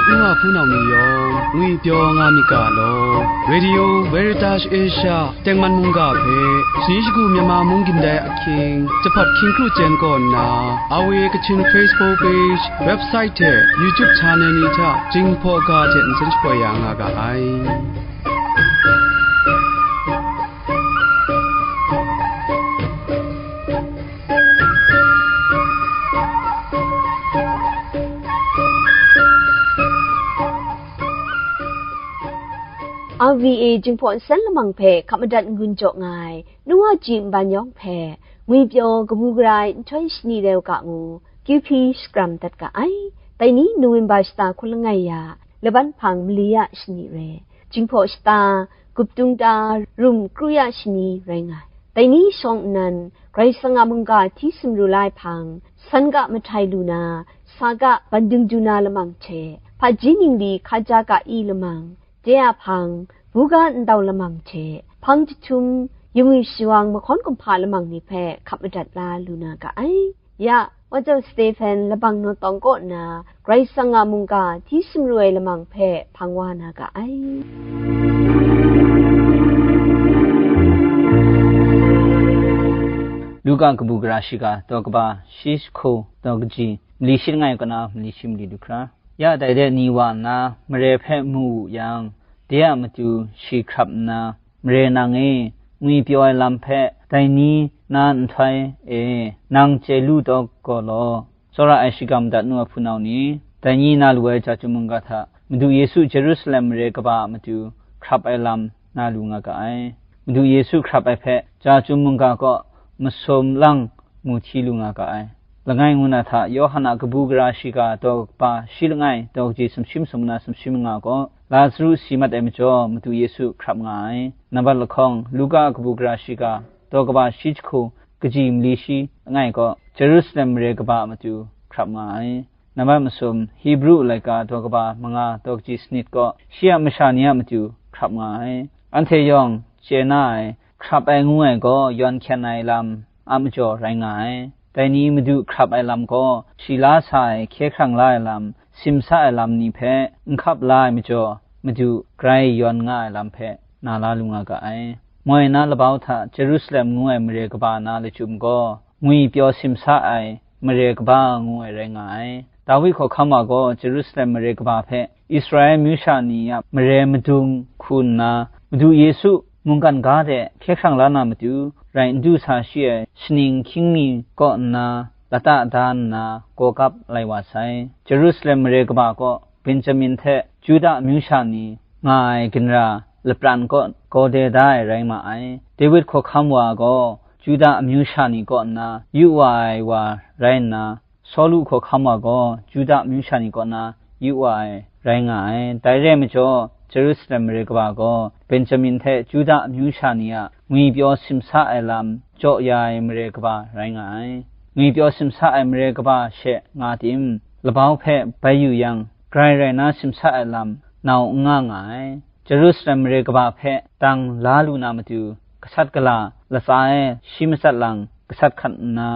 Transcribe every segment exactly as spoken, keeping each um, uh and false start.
Nwa hpunau ni yawng ngwipyaw nga myit ga law. Radio Veritas Asia tengman mungga hpe, shani shagu Myanmar mung gindai ahkying, jahpawt hkying kru chyen kaw nna, R V A Kachin Facebook page, website hte YouTube channel ni hta Jinghpaw ga hte nsen shapoi ya nga ga ai. R V A Jinghpaw nsen lamang hpe hkap madat n-gun jaw nga ai, nu wa ji nban yawng hpe, ngwipyaw kabu gara ai nhtoi shani rau ga ngu, Q P shakram dat ga ai. Dai ni November shata hkun langai ya, laban hpang mali ya shani re, Jinghpaw shata, Guptung ta, rum kru ya shani rai nga ai. Dai ni shawng nnan, Karai Kasang a mungga hti sumru la ai hpang, san ga mahtai lu na, sa ga bandung du na lamang hte, hpaji ningli hkaja ga i lamang, de a hpang, buga ndau lamang hte, hpang jahtum, yungwi shawang mahkawn kumhpa lamang ni hpe hkap madat la lu na ga ai. Ya, Wa Jau Stephen labang naw tawng kaw nna, Karai Kasang a mungga hti sumru ai lamang hpe hpang wa na ga ai. Luka kabu gara shiga, daw kaba shi jahku, daw kaji mali shi langai kaw na mali shi mali du hkra. Ya dai de ni wa nna, mare hpe mu wu yang, de a matu shi hkrap nna, "Mare nang e, ngwipyaw ai lam hpe dai ni na nhtoi e nang chye lu taw gaw law, tsawra ai shingkang madat nu ai hpunau ni, dai ni na lu ai chyeju mungga hta Madu Yesu Jerusalem mare kaba a matu hkrap ai lam na lu nga ga ai. Madu Yesu hkrap ai hpe chyeju mungga kaw masum lang mu hti lu nga ga ai." Langai ngu na hta, Yawhan a kabu gara shiga, daw kaba shi langai, daw kaji sumshi masum na sumshi manga gaw, Lazaru si mat ai majaw, Madu Yesu hkrap nga ai. Nambat lahkawng, Luka a kabu gara shiga, daw kaba shi jahku, kaji mali shi langai gaw, Jerusalem mare kaba a matu hkrap nga ai. Nambat masum, Hebru laika, daw kaba manga, daw kaji sanit gaw, shi a masha ni a matu hkrap nga ai. Anhte yawng chye na ai, hkrap ai ngu ai gaw yawn hkyen ai lam a majaw rai nga ai. Dai ni Madu hkrap ai lam gaw, shi la sa ai, hkye hkrang la ai lam, simsa ai lam ni hpe n hkap la ai majaw, Madu grai yawn nga ai lam hpe na la lu nga ga ai. Moi na labau hta Jerusalem ngu ai mare kaba na lachyum gaw, ngwipyaw simsa ai mare kaba ngu ai rai nga ai. Dawi hkawhkam wa gaw Jerusalem mare kaba hpe Israela amyu sha ni a mare madung hku nna, Madu Yesu mungkan ga de hkye hkrang la na matu, rai n du sa shi ai shaning hkying mi kaw nna, lata da nna, gaw kap lai wa sai. Jerusalem mare kaba kaw Benjamin hte Yuda amyu sha ni nga ai ginra lapran kaw gaw de da ai rai ma ai. Dawid hkawhkam wa gaw Yuda amyu sha ni kaw nna yu wa ai wa rai nna, Sawlu hkawhkam wa gaw Yuda amyu sha ni kaw na yu wa ai rai nga ai. Dai re ai majaw, Jerusalem mare kaba gaw Benjamin hte Yuda amyu sha ni a ngwipyaw simsa ai lam jaw ya ai mare kaba rai nga ai. Ngwipyaw simsa ai mare kaba she nga tim, labau hpe bai yu yang, grai rai na simsa ai lam nau n nga nga ai. Jerusalem mare kaba hpe dang la lu na matu, gasat gala latsa e shi matsat lang gasat hkat nna,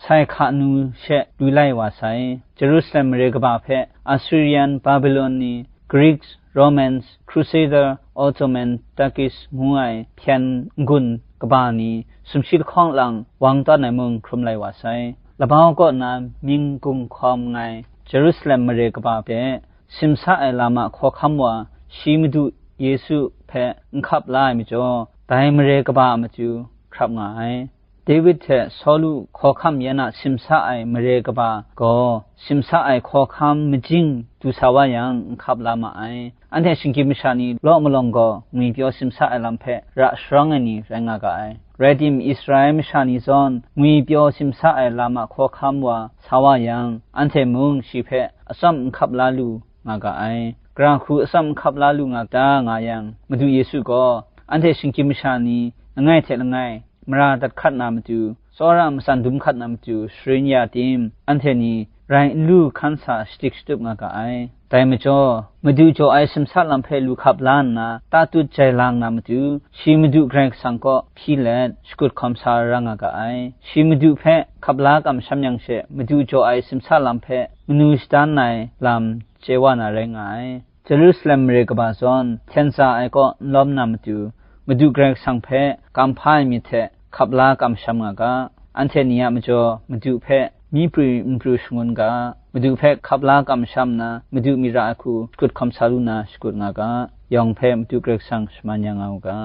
sai hka nu she lu lai wa sai. Jerusalem mare kaba hpe Assyrian, Babylon ni, Greeks, Romans, Crusader, Ottoman, Turkish ngu ai hpyen n-gun kaba ni sumshi lahkawng lang wang tawn ai mung hkrum lai wa sai. Labau kaw na mying gung hkawm nngai Jerusalem mare kaba hpe simsa ai lam a hkawhkam wa shi Madu Yesu hpe n hkap la ai majaw, dai mare kaba a matu hkrap nga ai. Dawid hte Sawlu hkawhkam yan a simsa ai mare kaba gaw, simsa ai hkawhkam majing du sa wa yang, n hkap la ma ai. Anhte shinggyim masha ni law malawng gaw, ngwipyaw simsa ai lam hpe ra sharawng ai ni rai nga ga ai. Rai tim, Israela masha ni zawn ngwipyaw simsa ai lam a hkawhkam wa sa wa yang, anhte mung shi hpe atsawm n hkap la lu nga ga ai. Gara hku atsawm n hkap la lu nga ta nga yang, Madu Yesu gaw, anhte shinggyim masha ni langai hte langai mara dat hkat na matu, tsawra matsan dum hkat na matu sharin ya tim, anhte ni rai n lu hkan sa shadik shatup nga ga ai. Dai majaw, Madu jaw ai simsa lam hpe lu hkap la nna, tatut jai lang na matu, shi Madu Karai Kasang kaw hpyi let, shakut hkawm sa ra nga ga ai. Shi Madu hpe hkap la kamsham yang she, Madu jaw ai simsa lam hpe manu shadan ai lam chye wa na rai nga ai. Jerusalem mare kaba zawn, hten tsa ai kaw n lawm na matu, Madu Karai Kasang hpe kam hpa ai myit hte hkap la kamsham nga ga, anhte ni a majaw Madu hpe mi pru n pru shangun ga, Madu hpe hkap la kamsham nna, Madu myit ra ai hku shakut hkawm sa lu na shakut nga ga, yawng hpe Madu Karai Kasang shaman ya nga u ga.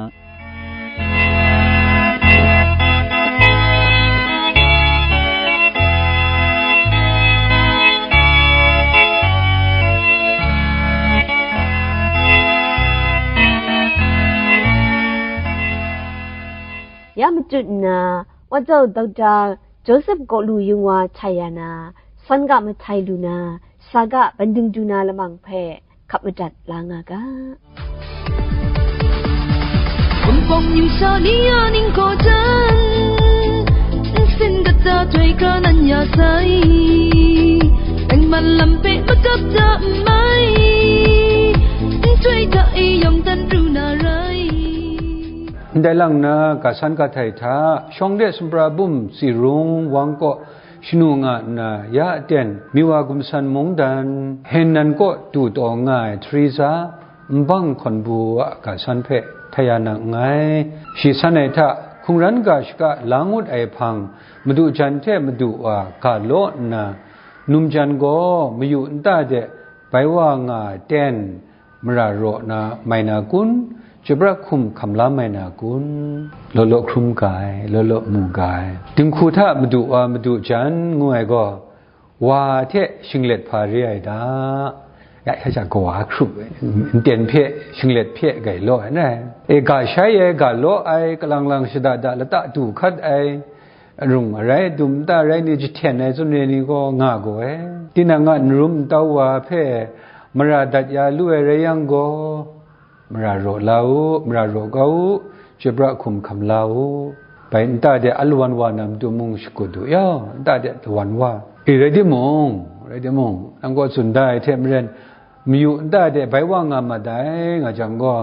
Ya matut nna, Wa Jau Dokta Joseph Gawlu Yung Wa htai ya na, san ga mahtai lu na, sa ga banding du na lamang hpe hkap madat la nga ga. Wunpawng numsha ni a ningkaw jan, nsin kata htoi hkra nan ya sai, tengman lam hpe makap ta n mai, nhtoi hta e yawng dan pru na rai. Ndai lang na, ga san ga htai hta, shawng de sumra bum Tsirung wang kaw shanu nga nna, ya aten Miwa Gumsan Mungdan, Henan kaw du taw nga ai Teresa, nbang hkawn bu a ga san hpe htai ya na nngai. Shi san ai hta, hkungran ga shaka la ngut ai hpang, madu jan hte madu wa ga law nna, num jan gaw mayu nta de bai wa nga ten, mara raw na mai na kun? Chyabra hkum hkam la mai na kun? Law law hkrum ga ai, law law mu ga ai. Dinghku hta madu wa madu jan ngu ai gaw, wa hte shinglet hpa re ai da. Ya, ya, ya, kawa hkrup ai, nten hpe, shinglet hpe gai law ai na. E, ga shai ai, ga law ai, kalang lang shada da lata du hkat ai, arung arai, dum nta rai ni, jahten ai tsun re ni gaw nga gaw ai. Tinang a n rum n tau wa hpe mara dat ya lu ai rai yang gaw, mara raw la u, mara raw kau u, chyabra hkum hkam la u. Bai nta de alawan wa na matu mung shakut du yau, nta de lawan wa. E, rai timung, rai timung, nang gaw tsun da ai hte maren, mayu nta de bai wa nga mat ai, nga jang gaw,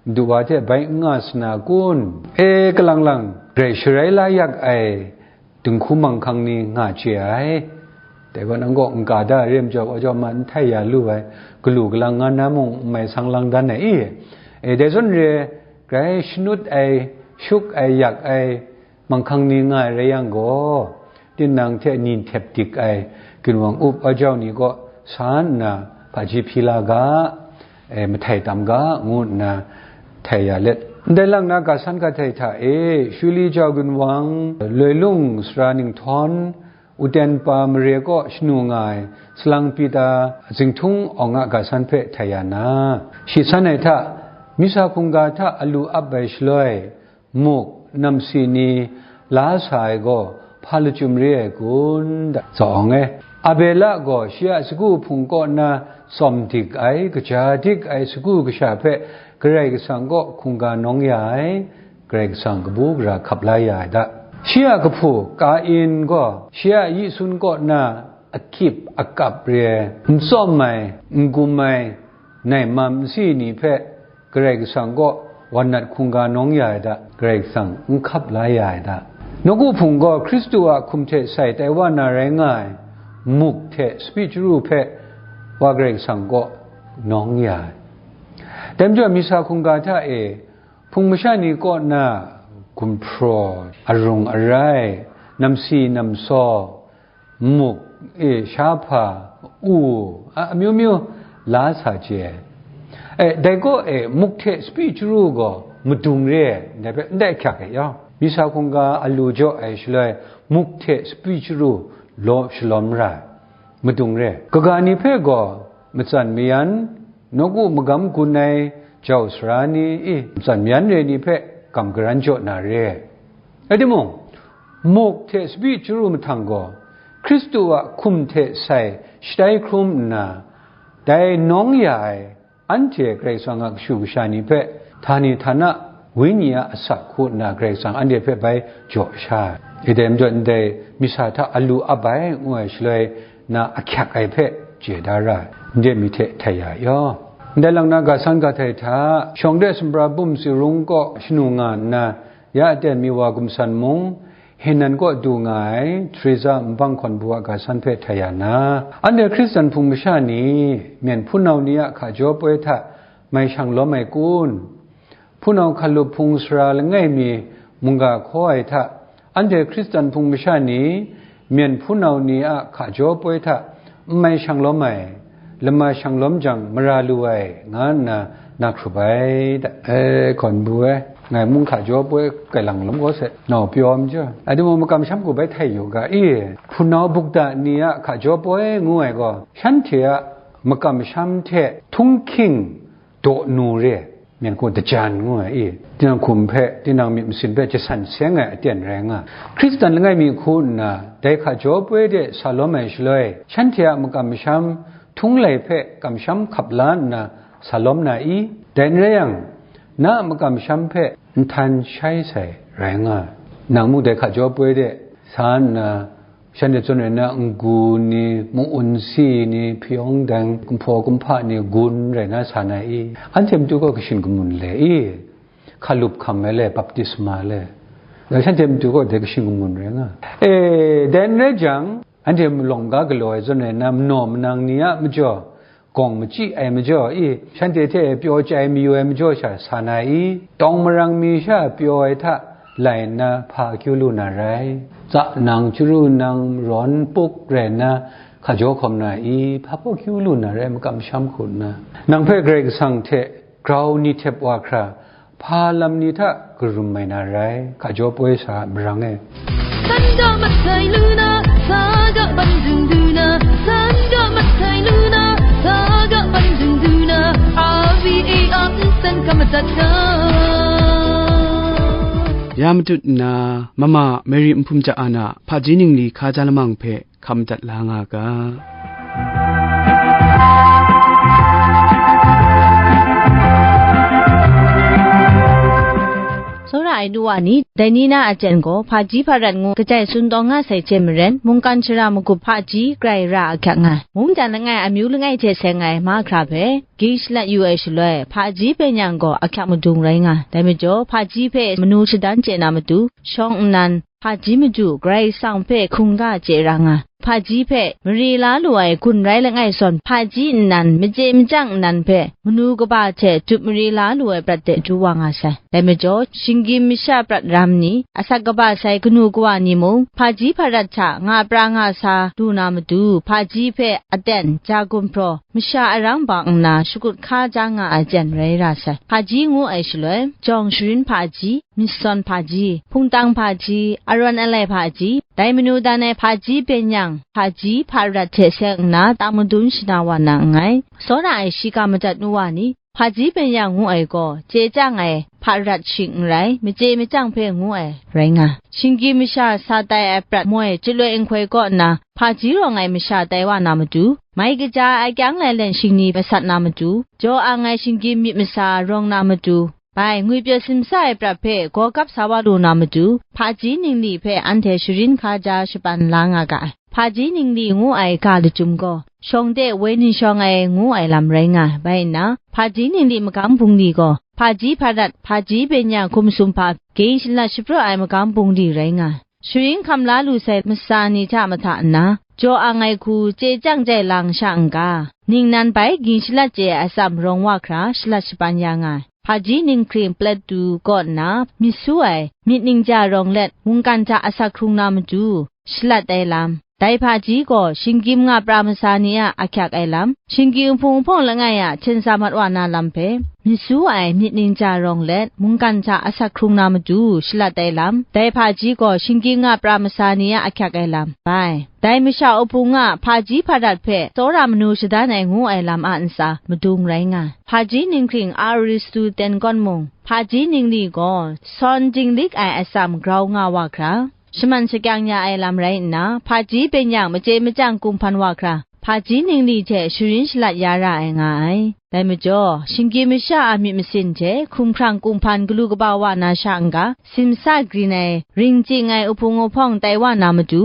madu wa hte bai n nga sa na kun? E, kalang lang, grai sharai la yak ai dinghku manghkang ni nga chye ai. Dai gaw, nang gaw n ka da re majaw, wa jau ma n htai ya lu ai, galu galang nga na mung n mai sang lang dan ai i? E, dai zawn re, grai shanut ai, shuk ai, yak ai, manghkang ni nga ai rai yang gaw, tinang hte ni ntep dik ai ginwang up wa jau ni kaw sa nna hpaji hpyi la ga, e, mahtai tam ga, ngu nna htai ya let. Ndai lang na, ga san ga htai hta e, Shuli jau ginwang, Loilung sara ninghtawm, Uten pa mare kaw shanu nga ai, salang Pita Zingthung Awng a ga san hpe htai ya na, shi san ai hta, misa hkungga hta alu ap ai shaloi, muk, namsi ni la sa ai gaw hpa lachyum re ai kun? Da, Zau Awng e, Abela gaw shi a sagu hpung kaw na tsawm dik ai, kaja dik ai sagu kasha hpe Karai Kasang kaw hkungga nawng ya ai, Karai Kasang kabu gara hkap la ya ai da. Shi a kahpu Kain gaw shi a yi sun kaw na akip akap re ai, n tsawm ai, n gum ai, nai mam nsi ni hpe Karai Kasang kaw wan nat hkungga nawng ya ai da, Karai Kasang n hkap la ya ai da. Nawku hpung gaw Hkristu a hkum hte sai tai wa na rai nga ai, muk hte sapi chyaru hpe Wa Karai Kasang kaw nawng ya ai. Dai majaw, misa hkungga hta e, hpung masha ni kaw na gumhpraw, arung arai, namsi namsaw, muk, e, shahpa, u, a, amyu myu la sa chye ai. E, dai kaw e, muk hte sapi chyaru gaw madung re ai, ndai hpe ndai hkyak e yawng, misa hkungga alu jaw ai shaloi, muk hte sapi chyaru law shalawm ra ai, madung re ai. Kaga ni hpe gaw matsan mayan, nawku magam gun ai jau sara ni, i, matsan mayan re ni hpe gam garan jaw na re ai. Rai timung, muk hte sapi chyaru mahtang gaw, Hkristu a hkum hte sai shatai hkrum nna, dai nawng ya ai, anhte Karai Kasang a kashu kasha ni hpe, htani htana, wenyi a asak hku nna Karai Kasang anhte hpe bai jaw sha ai. Ndai majaw ndai misa hta alu ap ai, ngu ai shaloi na ahkyak ai hpe chye da ra ai, ndai mi hte htai ya yaw. Ndai lang na, ga san ga htai hta, shawng de sumra bum Tsirung kaw shanu nga nna, ya aten Miwa Gumsan mung, Henan kaw du nga ai Teresa nbang hkawn bu a ga san hpe htai ya na, anhte Hkristan hpung masha ni, myen hpunau ni a hka jaw poi hta mai shang lawm ai kun? Hpunau hkalup hpung sara langai mi mungga hkaw ai hta, anhte Hkristan hpung masha ni, myen hpunau ni a hka jaw poi hta n mai shang lawm ai, lama shang lawm jang mara lu ai, nga nna na hkrup ai da. E, hkawn bu e, ngai mung hka jaw poi kai lang lawm gaw se, nau pyaw ai majaw, a, dai mung makam sham hku bai htai yu ga i, hpunau bukda ni a hka jaw poi ngu ai gaw, shanhte a makam sham hte htunghking daw nu re, myen hku dajan ngu ai i, tinang hkum hpe, tinang myit masin hpe jasan seng ai aten rai nga. Hkristan langai mi hku nna, dai hka jaw poi de sa lawm ai shaloi, shanhte a makam masham htung lai hpe kamsham hkap la nna sa lawm na i? Dai n rai yang, na a makam sham hpe nhtan shai sai rai nga. Nang mung dai hka jaw poi de sa nna, shanhte zawn rai na, n-gun ni, mu-un si ni, hpyawng dang, kumhpaw kumhpa ni, gun rai na sa na i? Anhte matu gaw kashin kamun le i? Hkalup hkam ai le, baptisma le, dai shanhte matu gaw dai kashin kamun rai nga. E, dai n rai jang, anhte malawng ga galaw ai zawn rai na, manaw manang ni a majaw, gawng machyi ai majaw i, shanhte hte pyaw chyai mayu ai majaw sha sa na i? Tawng marang mi sha pyaw ai hta lai nna hpa akyu lu na rai? Tsa nang, chyaru nang, rawn puk rai nna hka jaw hkawm na i? Hpa baw akyu lu na rai, makam sham hku nna? Nang hpe Karai Kasang hte grau ni htep wa hkra, hpa lam ni hta karum mai na rai, hka jaw poi sa marang e. Sanda masai lu na, saga ban dung du na, sanda masai lu na, saga ban dung du na, R V A R nsen ka madat ga. Ya matut nna, mama Mary Nhpum Ja Ana hpaji ningli hkaja lamang hpe hkam dat la nga ga. Tsawra ai nu wa ni, dai ni na a chyen gaw, hpaji hparat ngu kajai tsun tawng nga sai hte maren, mungkan shara magup hpaji grai ra ahkyak nga ai. Mungdan langai, amyu langai hte seng ai mahkra hpe ging shalat yu ai shaloi, hpaji byeng yang gaw ahkyak madung rai nga ai. Dai majaw, hpaji hpe manu shadan chye na matu, shawng nnan, hpaji madu Karai Kasang hpe hkungga chye ra nga, hpaji hpe mare la lu ai gun rai langai zawn, hpaji nnan, machye machyang nnan hpe manu kaba hte dup mare la lu ai prat de du wa nga sai. Dai majaw, shinggyim masha prat ram ni, asak kaba sai kanu kawa ni mung, hpaji hparat hta nga pra nga sa lu na matu, hpaji hpe aten, ja gumhpraw, masha arang bang nna shakut hkaja nga ai chyen rai ra sai. Hpaji ngu ai shaloi, jawng sharin hpaji, myitsawn hpaji, hpungtang hpaji, arawn alai hpaji, dai manu dan ai hpaji byeng yang, hpaji hparat hte seng nna tang madun shana wa na nngai. Tsawra ai shi ga madat nu wa ni, hpaji byeng yang ngu ai gaw, chye chyang ai hparat shing n rai, machye machyang hpe ngu ai rai nga. Shinggyim masha sa tai ai prat moi chyaloi nhtoi kaw nna, hpaji rawng ai masha tai wa na matu, mai kaja ai akyang lailen shingni masat na matu, jaw ang ai shinggyim myit masa rawng na matu, bai, ngwipyaw simsa ai prat hpe gaw gap sa wa lu na matu, hpaji ningli hpe anhte sharin hkaja shapan la nga ga ai. Hpaji ningli ngu ai ga lachyum gaw, shawng de wenyi shawng ai ngu ai lam rai nga ai. Bai nna, hpaji ningli magam bungli gaw, hpaji hparat, hpaji byeng yang hkum sumhpa, ging shalat shapraw ai magam bungli rai nga ai. Sharin hkam la lu sai masa ni hta mahta nna, jaw ang ai hku chye chyang jai lang sha n-ga, ningnan bai ging shalat chye ai atsam rawng wa hkra shalat shapan ya nga ai. Hpaji ninghkring Plato kaw nna myit su ai myit ningja rawng let, mungkan hta asak hkrung na matu, shalat ai lam. Dai hpaji gaw shinggyim nga pra masa ni a ahkyak ai lam, shinggyim hpung hpawng langai a hten sa mat wa na lam hpe, myit su ai myit ningja rawng let, mungkan hta asak hkrung na matu, shalat ai lam. Dai hpaji gaw shinggyim nga pra masa ni a ahkyak ai lam, bai. Dai masha wuhpung a hpaji hparat hpe tsawra manu shadan ai ngu ai lam a ntsa madung rai nga ai. Hpaji ninghkring Aristotle kawn mung, hpaji ningli gaw sawn dinglik ai atsam grau nga wa hkra, shaman shakyang ya ai lam rai nna, hpaji byeng yang machye machyang kumhpan wa hkra, hpaji ningli hte sharin shalat ya ra ai nga ai. Dai majaw, shinggyim masha a myit masin hte hkumhkrang kumhpan galu kaba wa na sha n-ga, simsa grin ai, ring ching ai wuhpung wuhpawng tai wa na matu,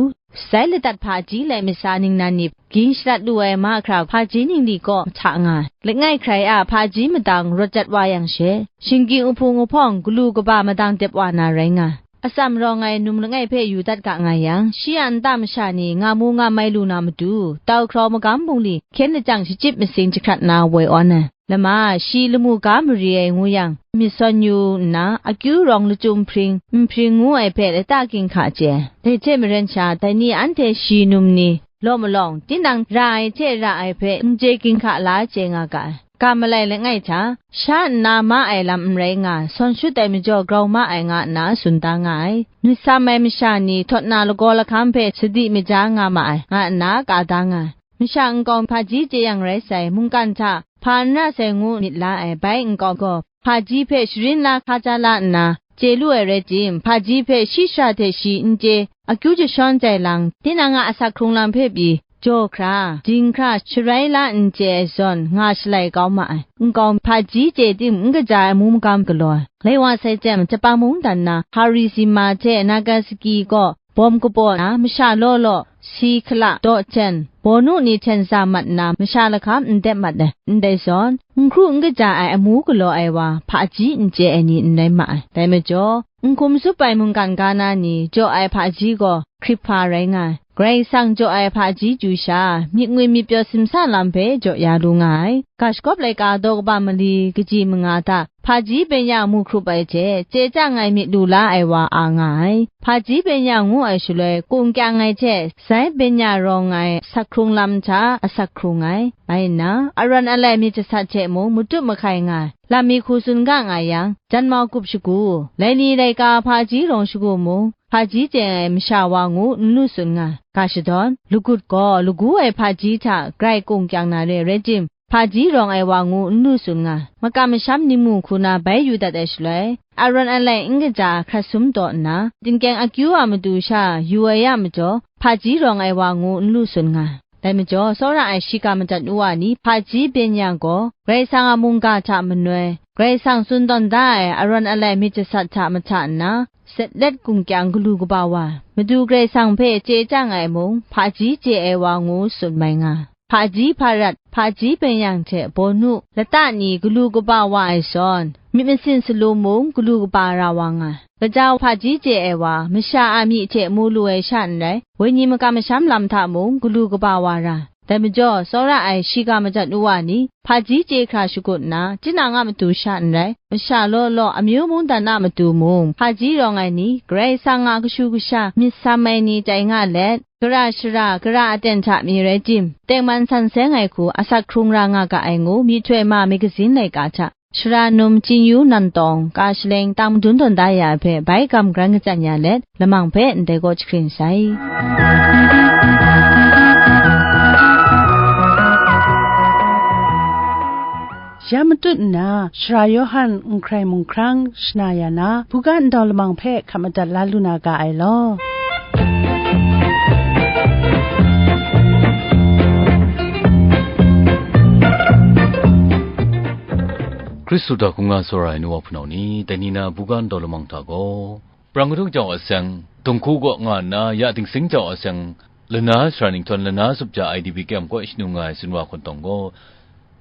sai ladat hpaji lai masa ningnan ni ging shalat lu ai mahkra hpaji ningli kaw mahta nga ai. Langai hkrai a hpaji madang rawt jat wa yang she, shinggyim wuhpung wuhpawng galu kaba madang dep wa na rai nga ai. atsam rawng ai num langai hpe yu dat ga nga yang, shi a nta masha ni nga mu nga mai lu na matu, tau hkrau magam bungli hkyen lachyang shachyip masing jahkrat na woi awn ai. Lama, shi lamu ga mari ai ngu yang, myit sawn yu nna, akyu rawng lachyum hpring, nhpring ngu ai hpe lata ginhka chye ai. Dai hte maren sha, dai ni anhte shi num ni law malawng, tinang ra ai hte ra ai hpe n chye ginhka la chye nga ga ai. Ga malai langai hta, sha nna ma ai lam n rai nga, sawn shut ai majaw grau ma ai nga nna tsun da nga ai. Myit sam ai masha ni htawt na lagaw lahkam hpe sadi maja nga ma ai, nga nna ka da nga ai. Masha nkau hpaji chye yang rai sai, mungkan hta hpa n ra sai ngu myit la ai, bai nkau gaw hpaji hpe sharin la hka ja la nna, chye lu ai rai tim, hpaji hpe shi sha hte shi n chye, akyu jashawn jai lang, tinang a asak hkrung lam hpe pyi, jaw hkra, ding hkra, sharai la n chye ai zawn, nga shalai kau ma ai. Nkau hpaji chye tim n kaja ai amu magam galaw ai. Lai wa sai chyam, Jahpan mungdan na Hiroshima hte Nagasaki gaw bawm kabaw na, masha law law, si hkala daw hten, bawnu ni hten za mat nna, masha lahkam n dep mat ai. Ndai zawn, n hkru n kaja ai amu galaw ai wa, hpaji n chye ai ni n rai ma ai. Dai majaw, n hkum zup ai mungkan ga na ni jaw ai hpaji gaw hkrit hpa rai nga ai. Karai Kasang jaw ai hpaji chyu sha, myit ngwi myit pyaw simsa lam hpe jaw ya lu nga ai. Ga shagawp laika daw kaba mali kaji manga hta, hpaji byeng ya mu hkrup ai hte, chye chyang ai myit lu la ai wa a nga ai. Hpaji byeng ya ngu ai shaloi, kung kyang ai hte, sai byeng ya rawng ai asak hkrung lam hta asak hkrung ai. Bai nna, arawn alai myit jasat hte mung matut mahkai nga ai. Lam mi hku tsun ga nga yang, janmau gup shagu, laini laika hpaji rawng shagu mung, hpaji chye ai masha wa ngu n lu tsun nga ai. Ga shadawn, lagut gaw lagu ai hpaji hta grai kung kyang na re ai rai tim, hpaji rawng ai wa ngu n lu tsun nga ai. Makam masham ningmu hku na bai yu dat ai shaloi, arawn alai n kaja hkrat sum taw nna, tingkyeng akyu a matu sha yu ai a majaw, hpaji rawng ai wa ngu n lu tsun nga ai. Dai majaw, tsawra ai shiga madat nu wa ni hpaji byeng ya gaw, Karai Kasang a mungga hta manoi, Karai Kasang tsun tawn da ai arawn alai myit jasat hta mahta nna, set let kung kyang galu kaba wa ai. Madu Karai Kasang hpe chye chyang ai mung, hpaji chye ai wa ngu tsun mai nga ai. Hpaji hparat, hpaji byeng ya hte bawnu, lata ni galu kaba wa ai zawn, myit masin salu mung galu kaba ra wa nga ai. Gaja hpaji chye ai wa, masha a myi hte mu lu ai sha n rai, wenyi makam masham lam hta mung galu kaba wa ra. Dai majaw, tsawra ai shiga madat nu wa ni, hpaji chye hkra shagut nna, tinang a matu sha n rai, masha law law amyu mungdan a matu mung, hpaji rawng ai ni, Karai Kasang a kashu kasha myit sam ai ni tai nga let, gara shara, gara aten hta mi rai tim, tengman san seng ai hku asak hkrung ra nga ga ai ngu, myihtoi ma magazin laika hta, Sara num Chingyu Nantawng, ka shaleng tang madun tawn da ya ai hpe bai gam gran kachyan ya let, lamang hpe ndai gaw jahkring sai. Ya matut nna, Sara Yawhan n hkrai mung hkrang shana ya na, buga ndau lamang hpe hkap madat la lu na ga ai law. Hkristu hta hkungga tsawra ai nu wa hpunau ni, dai ni na buga ndau lamang hta gaw, prang kadung jau a seng, dinghku kaw nga nna ya dingsing jau a seng, lana sara nhtawm lana zup ja ai D B K M kaw shanu nga ai sumsing hkawt gaw,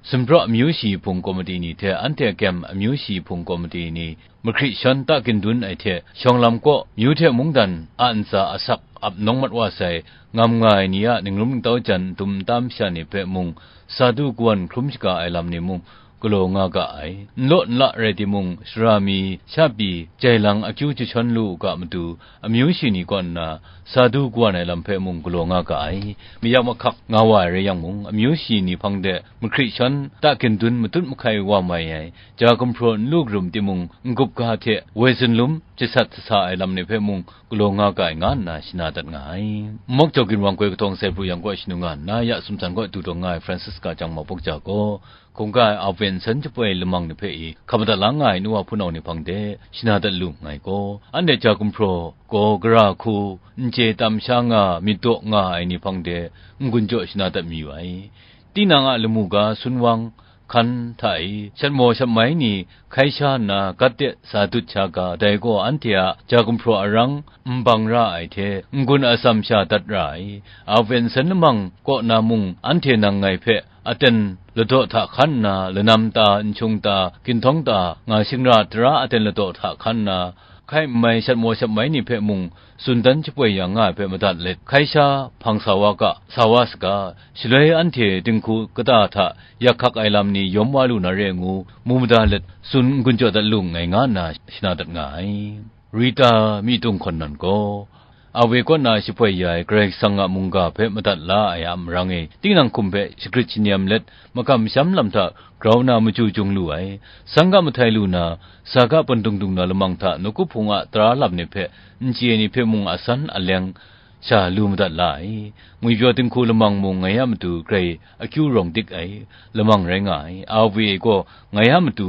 sumpraw amyu shi hpung komiti ni hte anhte a kyem amyu shi hpung komiti ni, mahkri shawn ta gindun ai hte, shawng lam kaw, myu hte mungdan a ntsa asak ap nawng mat wa sai, ngam nga ai ni a ningrum ningtau jan dum nta masha ni hpe mung, sa du kawan hkrum shaga ai lam ni mung, galaw nga ga ai. N law n la rai timung, sara mi sha pyi jai lang akyu jashawn lu u ga matu, amyu shi ni kaw nna sa du kawan ai lam hpe mung galaw nga ga ai. Mayak mahkak nga wa ai rai yang mung, amyu shi ni hpang de mahkri shawn ta gindun matut mahkai wa mai ai, ja gumhpraw n lu karum timung, n-gup ga hte woi zunlum jasat sasa ai lam ni hpe mung galaw nga ga ai, nga nna shana dat nga ai. Mawk Jaw Ginwang Koi Kahtawng Sai Pru Yang kaw shanu nga nna, ya sumsing kaw du tawn nga ai Francisca Chyang Mawbawk Ja gaw, hkungga ai Aven Nsen Jaboi lamang ni hpe i hkap madat la nga ai nu wa hpunau ni hpang de shana dat lu nngai gaw, anhte ja gumhpraw gaw gara hku, n chye tam sha nga, myit daw nga ai ni hpang de n-gun jaw shana dat mayu ai. Tinang a lamu ga sun wang, hkan hta e, shat maw shat mai ni hkai sha nna, gat de sa dut sha ga, dai gaw anhte a ja gumhpraw arang n bang ra ai hte, n-gun atsam sha dat ra ai. Aven Nsen lamang kaw na mung, anhte nang ngai hpe aten ladaw hta hkan nna, lanam ta, nhkyung ta, ginhtawng ta, nga shingra tara aten ladaw hta hkan nna, hkai n mai shat maw shat mai ni hpe mung tsun dan shapoi ya nga ai hpe madat let, hkai sha hpang sa wa ga, sa wa saga, shaloi anhte dinghku kata hta yak hkak ai lam ni yawm wa lu na re ngu, mu mada let tsun n-gun jaw dat lu nngai, nga nna shana dat nga ai. Rita myitung hkawn nan gaw, Awe kaw na shapoi ya ai Karai Kasang a mungga hpe madat la ai a marang e, tinang hkum hpe shagrit shaniam let, makam masham lam hta grau na machyu jung lu ai, sangga mahtai lu na, saga pandung dung na lamang hta nawku hpung a tara lam ni hpe n chye ai ni hpe mung asan aleng sha lu madat la ai. Ngwipyaw dinghku lamang mung ngai a matu grai akyu rawng dik ai lamang rai nga ai. Awe gaw ngai a matu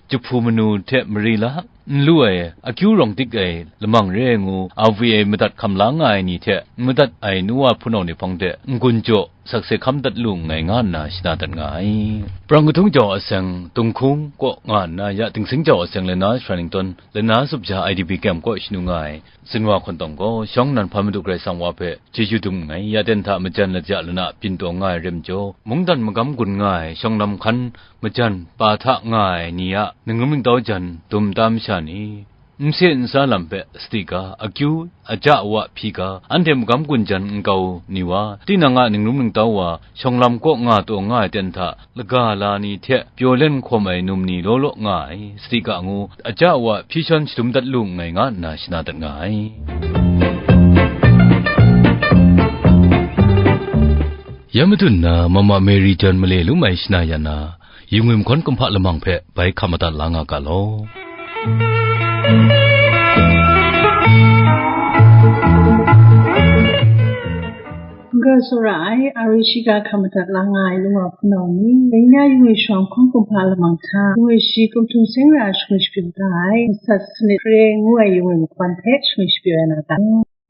jahpu manu hte mari la, n lu ai, akyu rawng dik ai lamang re ai ngu, awe ai madat hkam la nga ai ni hte n madat ai nu wa hpunau ni hpang de n-gun jaw sakse hkam dat lu nngai, nga nna shana dat nga ai. Prang kahtung jau a seng, Tunghkung kaw nga nna ya Dingsing jau a seng, Lana Shanington, Lana Supja I D P Camp kaw shanu nga ai, Zinwa hkawn tawng gaw, shawng nnan hpa Madu Karai Kasang wa hpe chyeju dum nngai, ya ten hta majan laja lana byin taw nga ai rim jaw, mungdan magam gun nga ai shawng lam hkan majan pa hta nga ai ni a ningrum ningtau jan dum tam sha ni, nse nsa lam hpe sadi ga, akyu aja wa hpyi ga, anhte magam gun jan nkau ni wa, tinang a ningrum ningtau wa, shawng lam kaw nga taw nga ai ten hta, laga la ni hte pyaw len hkawm ai num ni law law nga ai, sadi ga ngu, aja wa hpyi shawn shadum dat lu nngai, nga nna shana dat nga ai. Ya madun na Mama Mary John male lum ai shana ya na, Yungwi mahkawn kumhpa lamang hpe bai hkam madat la nga ga law. Ga tsawra ai, a ri shiga hkam madat la nga ai lung wa hpunau ni, dai na yungwi shawng hkawng kumhpa lamang hta, yungwi shi kumhtung seng ra shangwi shapyaw da ai, masat sanit hkare ngu ai yungwi mahkawn hte shangwi shapyaw ya na ga.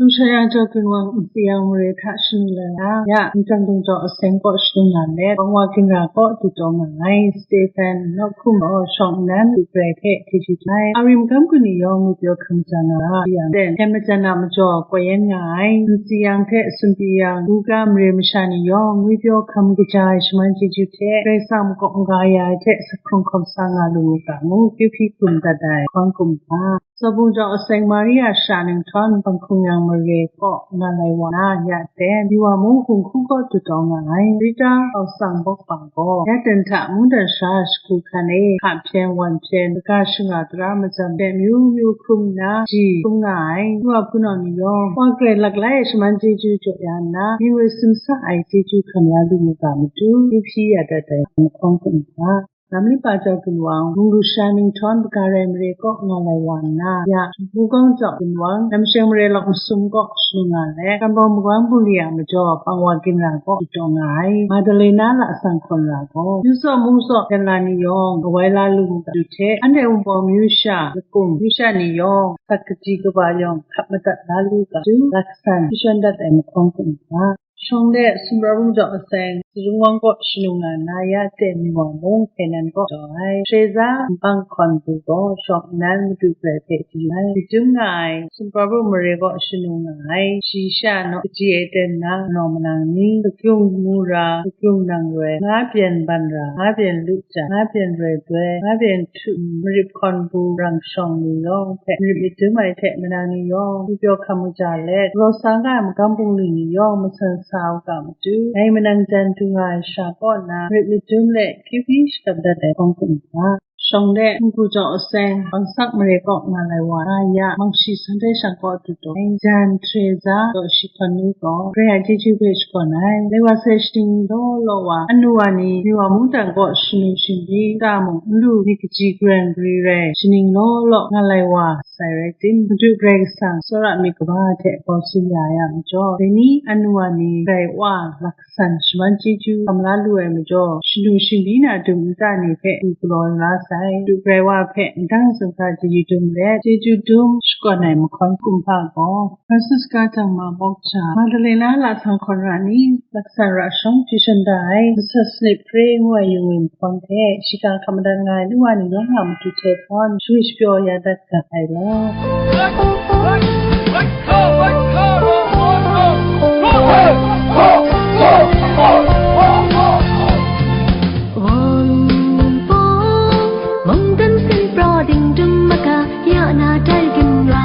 Lusha yang jau ginwang nsi yang mare hta shanu lai ra, ya, ntang dung jau aseng kaw shadum nga let, bang wa ginra kaw du taw nga ai, Stephen, nawk hkum gaw shawng nnan, du grai hte, hte ju ai, a ri magam gun ni yawng ngwipyaw hkam ja nga ra, yang den, hte majan a majaw, koi yan nga ai, nsi yang hte, sumpi yang, buga mare masha ni yawng, ngwipyaw hkam kaja ai shaman chyeju hte, Karai Kasang makawp maga ya ai hte, sa hkrung hkawm sa nga lu mu ga ngu, kyu hpyi hkum dat ai, hkawng kumhpa. Tsawbung jau aseng Maria sha ninghtawn, Bang Hkung Yang mare kaw nga lai wa na, ya ten, Diwa mung hkungku kaw du taw nga ai, Rita Aung San bawk pa gaw, ya ten hta mungdan sha shagu hkan e, hka hpyen, wan hpyen, kaga shinga tara majan hte myu myu hkrum nna, ji hkrum nga ai, Diwa hpunau ni yawng, Wa Karai laklai e shaman chyeju jaw ya nna, myi we simsa ai chyeju hkam la lu mu ga matu, kyu hpyi ya dat ai, mahkawng kumhpa. Lam lipa jau ginwang, mungru sha ninghtawn, Bagarai mare kaw nga lai wa nna, ya, Mugawng jau ginwang, Namsheng mare lawk masum kaw shanu nga let, Kambawng magam bungli a majaw, bang wa ginra kaw du taw nga ai, Madalena lasang hkawn ra gaw, yu zaw mung zaw, jan la ni yawng, kawai la lu mu ga du hte, anhte Wunpawng myu sha, Lakum myu sha ni yawng, sat kaji kaba yawng, hkap madat la lu ga du, laksan, hpyi shawn dat ai mahkawng kumhpa. Shawng de sumra rum jau aseng, Tsingrang wang kaw shanu nga na ya ten ni wa mung, hpe nan kaw jaw ai. Treza nbang hkawn du gaw, shawng nnan madu grai hpe di ai. Jahtum nga ai, sumra rum mare kaw shanu nga ai. Shi sha naw kaji e ten na, naw manang ni, kakyung mu ra, kakyung nang roi, nga byen ban ra, nga byen lu ja, nga byen roi doi, nga byen htu, marit hkawn bu rang shawng ni yawng hpe, marit madum ai hte manang ni yawng, ngwipyaw hkam kaja let, galaw sa nga ai magam bungli ni yawng, masan sa u ga matu, dai manang jan du nga ai sha kaw na, marit madum let, kyu hpyi shakap dat ai hkawng kumhpa. Shawng de, Munggu jau aseng, Bangsak mare kaw nga lai wa na ya, Mangshi Sunday shang kaw du taw, jan Teresa, daw shi hkawn nu gaw, Karai a chyeju hpe shakawn ai, lai wa sai shaning law law wa, anu wa ni, Miwa mungdan kaw shanu shingbyi, ta mung n lu myit kaji garan gari rai, shaning law law nga lai wa sai rai tim, Madu Karai Kasang, tsawra myit kaba hte bau sin ya ai a majaw, dai ni anu wa ni, Karai Wa, lak san shaman chyeju hkam la lu ai majaw, shanu shingbyi na dum nta ni hpe du galaw la sai, du grai wa hpe ndang zunhka chyeju dum let, chyeju dum shakawn ai mahkawn kumhpa gaw, Francisca Dangma Bawkja, Madalena lasang hkawn ra ni, laksan ra shawng hpyi shawn da ai, masat sanit hpre ngu ai yungwin hkawn hte, shiga hkam madat nga ai nu wa ni yawng a matu hte hkawn, shangwi shapyaw ya dat ga ai law. Wunpawng, mungdan sinpraw dingdum maka, ya na dai ginra,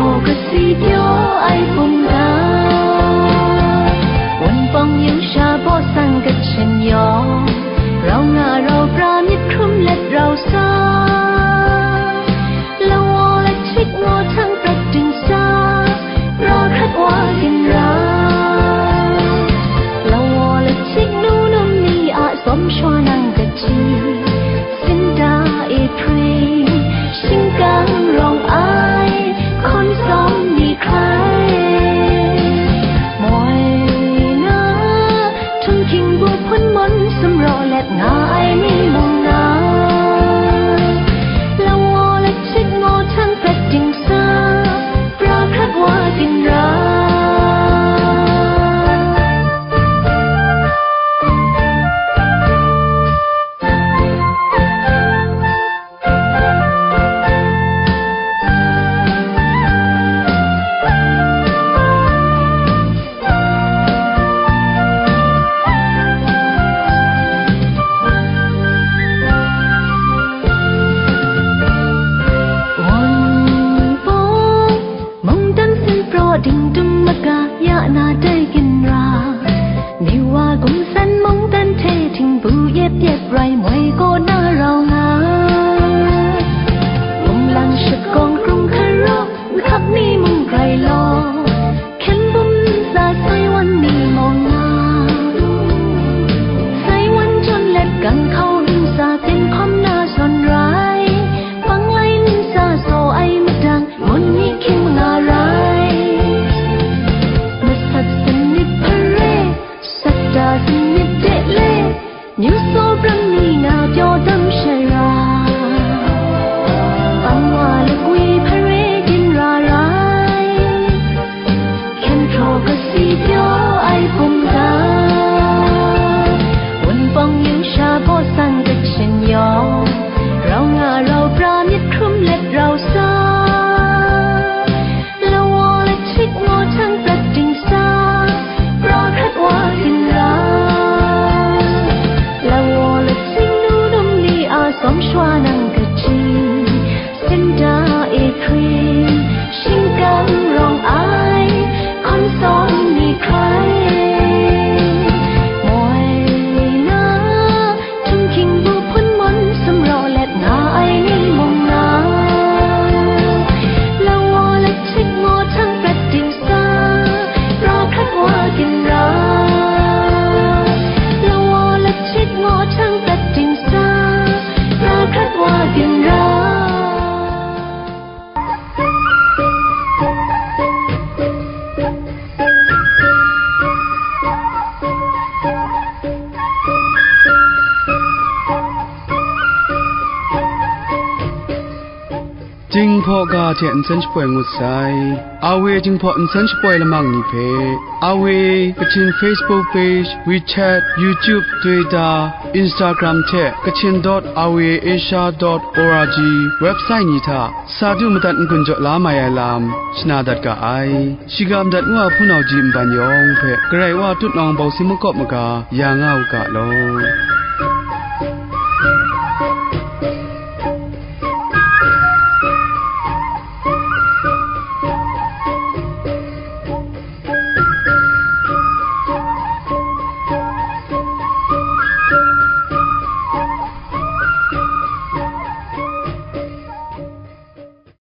Kasi pyaw ai bungga, Wunpawng yu sha baw san Kachin yawng, rau nga rau pra myit hkrum let rau sa, law let htik ngaw htang prat dingsa, pra hkrat wa ginra, law let htik nu num ni a tsawm shawa nang kaji, Sinda e hpring, shingkang rawng ai, hkawn sawm ni hkrai. Moi na, htunghking bu hpun mawn sumraw let nga ai mi mung na, law let htik ngaw htang prat dingsa, pra hkrat wa ginra. Wunpawng, mungdan sin praw dingdum maga ya na dai ginra, Niwa gumsan mungdan hte htingbu yep yep rai moi kaw na rau nga. Bunglang shakawng krung hkara, nkap ni mung grai law, hkyen bum nsa sai wan ni mawng nga. Sai wan jawn let gang hkau nsa ten hkawm na zawn rai, panglai nsa saw ai madang, mun ni hkying nga rai. Masat sanit hpare, sata sanit de le, myu saw brang ni na pyaw dam shara, pang wa lakwi hpare ginra rai. Hkyen hkraw kasi pyaw ai bungga, Wunpawng yu sha baw san Kachin yawng, rau nga rau pra myit hkrum let rau sa, law let htik ngaw htang prat dingsa, pra hkrat wa ginra, law let htik nu num ni a tsawm shawa nang kaji, Sinda e hpring, shingkang rawng ai, hkawn sawm ni hkrai. Moi na, htunghking bu hpun mawn sumraw let nga ai ni mung na, law let htik ngaw htang prat dingsa, pra hkrat wa ginra, law let htik ngaw htang prat dingsa, pra hkrat wa ginra. Jinghpaw ga hte nsen shapoi ngut sai. Awe Jinghpaw nsen shapoi lamang ni hpe, Awe Kachin Facebook page, WeChat, YouTube, Twitter, Instagram hte Kachin dot awe asia dot org website ni hta sa du madat n-gun jaw la mai ai lam shana dat ga ai. Shiga madat ngu a hpunau ji nban yawng hpe Karai Wa tutnawng bawsi makawp maga ya nga u ga law.